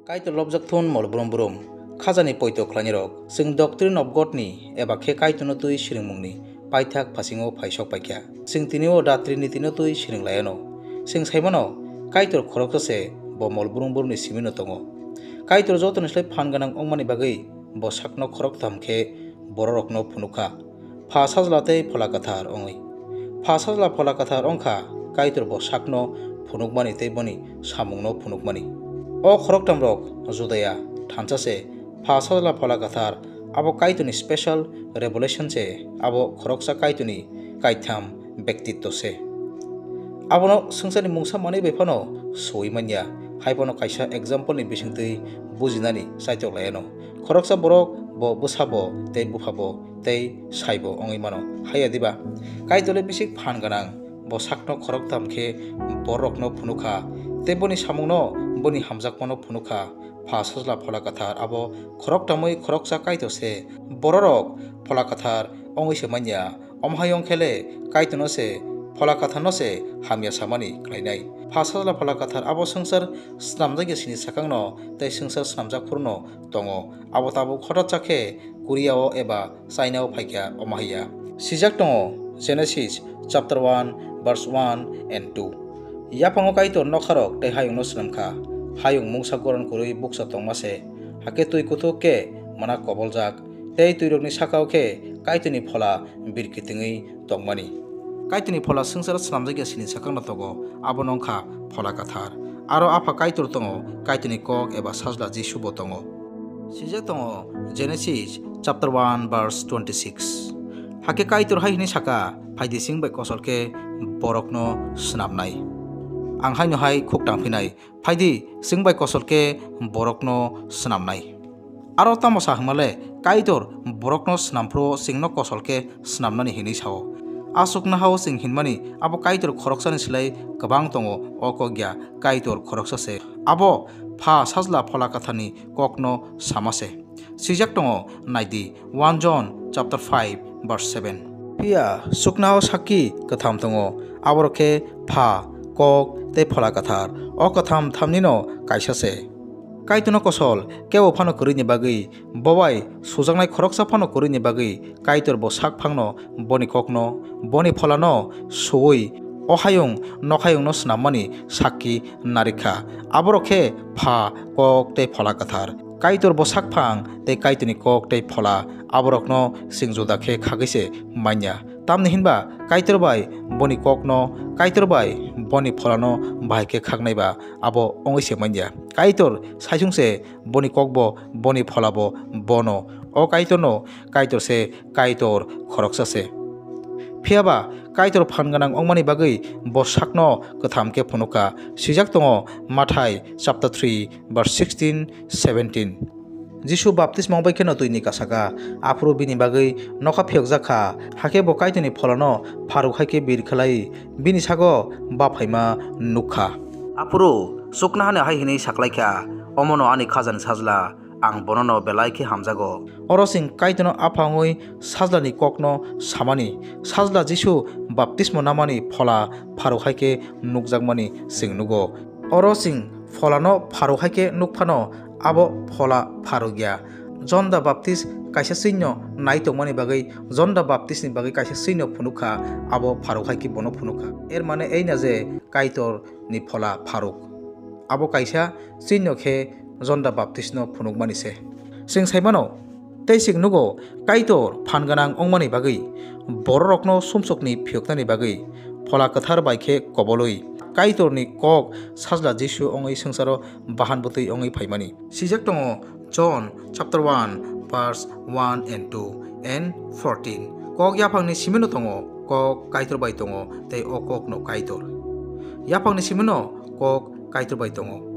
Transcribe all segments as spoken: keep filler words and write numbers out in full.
Kaitor lobjak thun mol brum brum. Khajani poito khlainirok, chwng Doctrine of God ni eba khe Kaitorno twi siringmungni paithak phasingo phaisok paikha. Chwng tini o da Trinity no twi siring laiano. Chwng saimano, Kaitor khoroksa se, bo mol brum brumni simino tongo. Kaitor jotoni slai phan gwnang wngmani bagwi bo sakno khoroktham khe bororokno phunukha. Pha Sajla tei Phola Kwthar wngwi. Pha Sajla Phola Kwthar wngkha Kaitor bo sakno phunukmani tei boni samungno phunukmani. O khoroktham rok Judaya thansa se, Pha Sajla Phola Kwthar abo Kaitorni special revelation se, abo khoroksa Kaitorni kaitham bektitto se. Abono swngcharni mungsa manwi bai phano soi manya, hai phano kaisa example ni bisingtwi bujinani chaitok laiano. Khoroksa borok bo bwsa bo tei bupha bo tei sai bo wngwi mano. Haiya diba? Kaitor le bisik phan gwnang, bo sakno khoroktham khe bororokno phunukha, tei boni samungno boni hamjakmano phunukha. Pha Sajla Phola Kwthar abo khoroktamwi khoroksa Kaitor se. Bororok Phola Kwthar wngwi se manya. Omo hai wng khe le Kaitorno se, Phola Kwtharno se hamya samani khlainai. Pha Sajla Phola Kwthar abo swngchar snamjak ya sini sakangno tei swngchar snamjak phuru no tongo. Abo tabuk hothat cha khe Korea o eba China o phaikha omo haiya. Sijak tongo Genesis chapter one verse one and two. Yaphango Kaitor nokharok tei hayungno swnamkha. Hayung mungsa goron kwrwi bukcha tongma se, hakhe twi kuthuk khe mana koboljak, tei twirokni sakao khe Kaitorni Phola birkitwngwi tongmani. Kaitorni Phola swngcharo swnamjak ya sini sakangno tongo, abono wngkha Phola Kwthar. Aro Apha Kaitor tongo, Kaitorni Kok eba Sajla Jisu bo tongo. Sijak tongo Genesis chapter one verse twenty-six. Hakhe Kaitor hai hwnwi saka, "Phaidi, chwng bai kosol khe borokno swnamnai. Ang haino hai khuk tangphinai, phaidi, chwng bai kosol khe borokno swnamnai." Aro tamo sa hwnmale, Kaitor borokno swnamphuru chwngno kosol khe swnamnani hinwi sao. Aswk nahao chwng hinmani abo Kaitor khoroksani slai kwbang tongo, o kok ya Kaitor khoroksa se. Abo Pha Sajla Phola Kwtharni kokno sama se. Swijak tongo, naidi, one John chapter five verse seven. Phiya chuknao sakki kwtham tongo, aborok khe Pha, Kok tei Phola Kwthar. O kwtham thamnino kaisa se. Kaitorno kosol kebo phano kwrwini bagwi, bo bai sujaknai khoroksa phano kwrwini bagwi, Kaitor bo sakphangno, boni kokno, boni pholano suwi, o hayung nokhayungno swnammani sakki narikha. Aborok khe Pha, Kok tei Phola Kwthar. Kaitor bo sakphang tei Kaitorni Kok tei Phola, aborokno chwng juda khe khagwi se manya. Tamni hinba Kaitor bai boni kokno, Kaitor bai boni pholano bahai khe khaknai ba abo wngwi se manya. Kaitor saisung se, boni kokbo, boni pholabo bono. O Kaitorno Kaitor se, Kaitor khoroksa se. Phiyaba Kaitor phan gwnang wngmani bagwi bo sakno kwtham khe phunukha. Swijak tongo Mathai chapter three verse sixteen, seventeen. Jisu baptisma wng bai kheno twini kasaka, aphuru bini bagwi nokha phiyokjak kha, hakhe bo Kaitorni pholano pharuk hai khe bir khlai, bini sago baphaima nuk kha. Aphuru chuknohani hai hwnwi saklaikha, "Omono ani Khajani Sajla, ang bonono belai khe hamjago." Oro chwng Kaitorno Apha wngwi Sajlani kokno samani, Sajla Jisu baptisma namani phola pharuk hai khe nukjakmani chwng nugo. Oro chwng pholano pharuk hai khe nuk phano, abo phola pharuk ya. John the Baptist kaisa chwngno nai tongmani bagwi, John the Baptist ni bagwi kaisa chwngno phunuk kha, abo pharuk hai khe bono phunuk kha. Er mane ei na je Kaitor ni phola pharuk. Abo kaisa chwngno khe John the Baptist no phunukmani se. Chwng sai mano, tei chwng nugo, Kaitor phan gwnang wngmani bagwi, bororokno sumsokni phiyoknani bagwi, Phola Kwthar bai khe kobolwi, Kaitorni Kok Sajla Jisu wngwi swngcharo bahan bwtwi wngwi phaimani. Swijak tongo John chapter one verse one and two and fourteen. Kok yaphangni simino tongo, Kok Kaitor bai tongo, tei o Kokno Kaitor. Yaphangni simino Kok Kaitor bai tongo.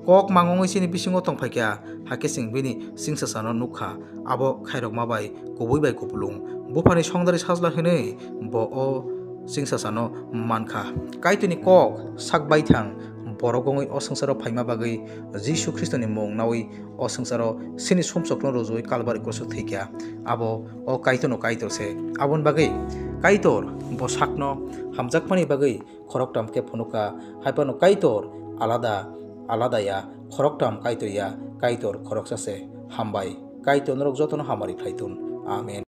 Kok mang wngwi chini bisingo tongphaikha, hakhe chwng bini chwngsasano nukkha. Abo khairokma bai kubui bai kupulung. Buphani songdari sajla hwnwi bo o chwngsasano mankha. Kaitorni Kok sak baithang borok wngwi o swngcharo phaima bagwi Jisu Khristoni mung naui o swngcharo chini sumsokno rwjui Kalbari krusuk thwikha. Abo o Kaitorno Kaitor se. Aboni bagwi Kaitor bo sakno hamjakmani bagwi khoroktham khe phunukha, hai phano Kaitor alada alada ya, khoroktham Kaitor ya, Kaitor khoroksa se. Hambai. Kaitor norok jotono hamari khlai thun. Amen.